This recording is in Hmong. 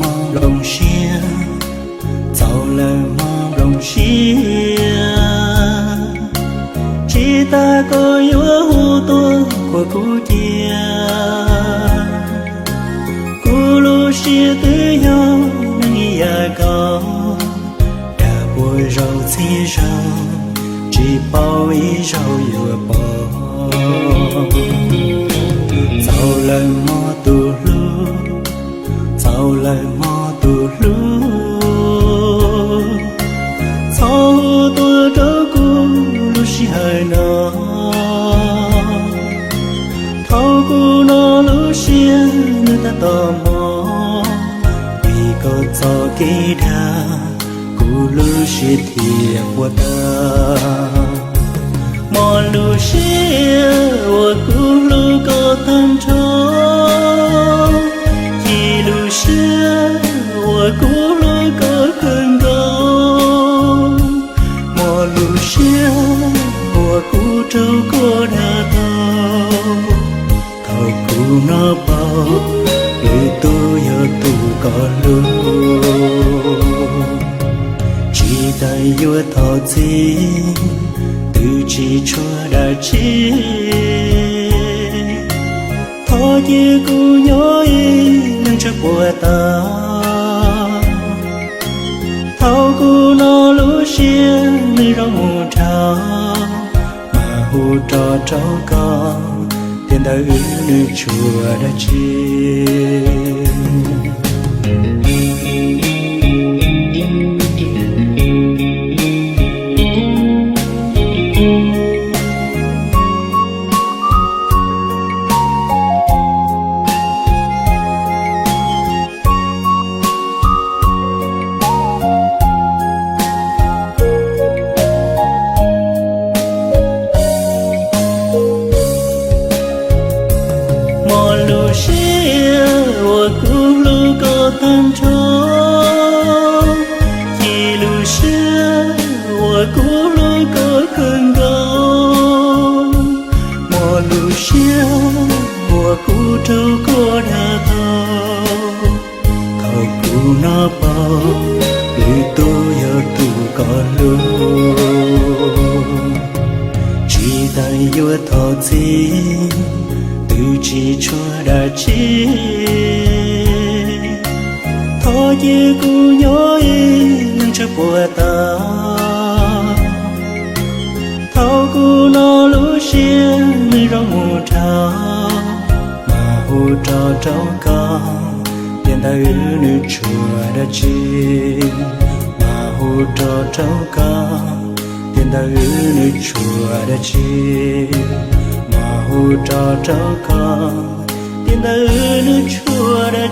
Mob nplooj siab, txaus lawm mob nplooj siab, tsis tas koj yuav hu tuaj kuas kuv cia. Kuv lub siab twb yog neeg ib yam nkaus, dag puas zaus txhiab zaus, tsis paub ib zaug yuav pom. Txaus lawm mob tus hlub, txaus lawm mob tus hlub, txhob hu tuaj rau kuv lub sij hawm no. Thaum kuv no lub siab nws tab tom mob, vim koj txoj kev dag kuv lub siab thiaj puas tag. Mob lub siab uas kuv hlub koj tag nrho, chim lub siab uas kuv hlub koj kawg nkaus. Mob lub siab uas kuv rau koj dag tau, thaum kuv hnov paub lwm tus yog tus koj hlub, tsis tas yuav thov txim twb tsis tshua dab tsi. Thov cia kuv nyob ib leeg tsuas puas tau. Thaum kuv no lub siab nws zoo mus dhau, mas hu rov rau koj, tiam ntawd wb nws tshua dab tsi. Mob lub siab uas kuv hlub koj tag nrho, chim lub siab uas kuv hlub koj kawg nkaus. Mob lub siab uas kuv rau koj dag tau, thaum kuv hnov paub lwm tus yog tus koj hlub, tsis tas yuav thov txim twb tsis tshua dab tsi. Thov cia kuv nyob ib leeg tsuas puas tau. Thaum kuv no lub siab nws zoo mus dhau, mas hu rov rau koj, tiam ntawd wb nws tshua dab tsi. Mas hu rov rau koj, tiam ntawd wb nws tshua dab tsi. Mas hu rov rau koj, tiam ntawd wb nws tshua dab